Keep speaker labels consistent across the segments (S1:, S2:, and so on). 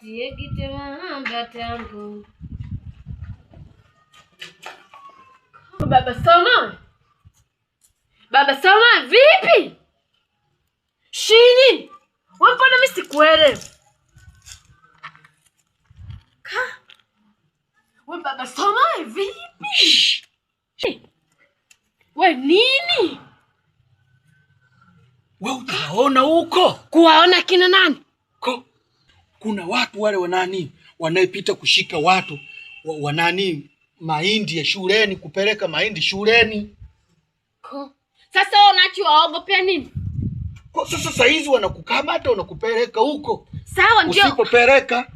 S1: Tiegite tangu. Baba Soma, Baba Soma, vipi? Shini, wewe mbona mimi sikuelewi? Ka? Wewe Baba Soma, vipi? We nini?
S2: Wewe utaona huko
S1: Kuwaona kina nani?
S2: Ko, kuna watu wale wanani wanayepita kushika watu wanani mahindi ya shuleni, kupeleka mahindi shuleni.
S1: Ko. Sasa wewe unachowaogopea nini?
S2: Ko, sasa saizi wanakukamata wanakupeleka huko,
S1: Sawa ndio.
S2: usipopeleka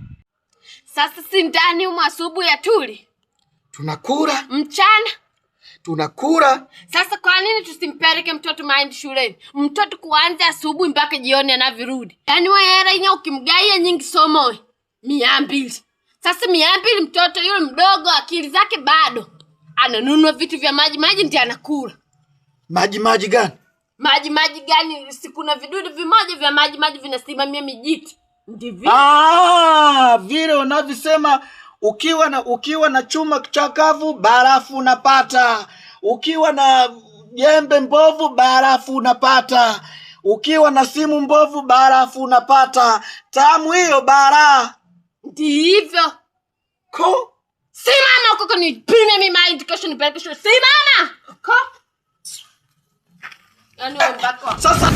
S1: Sasa si ndani humo asubuhi ya tuli
S2: tunakula
S1: mchana.
S2: Tunakula.
S1: Sasa kwa nini tusimpeleke mtoto mahindi shuleni? Mtoto kuanza asubuhi mpaka jioni anavirudi. Yaani wewe hela yenyewe ukimgaia nyingi somo 200. Sasa 200 mtoto yule mdogo akili zake bado ananunua vitu vya maji maji ndiye anakula.
S2: Maji maji gani?
S1: Maji maji gani? Si kuna vidudu vimoja vya maji maji vinasimamia mijiti. Ndivyo.
S2: Ah, vile unavisema ukiwa na chuma chakavu barafu unapata, ukiwa na jembe mbovu barafu unapata, ukiwa na simu mbovu barafu unapata. Tamu hiyo bara.
S1: Ndivyo.
S2: Ko
S1: Simama huko nipime mimi mahindi kesho nipeleke shule. Simama. Ko. Yaani wewe mpaka
S2: sasa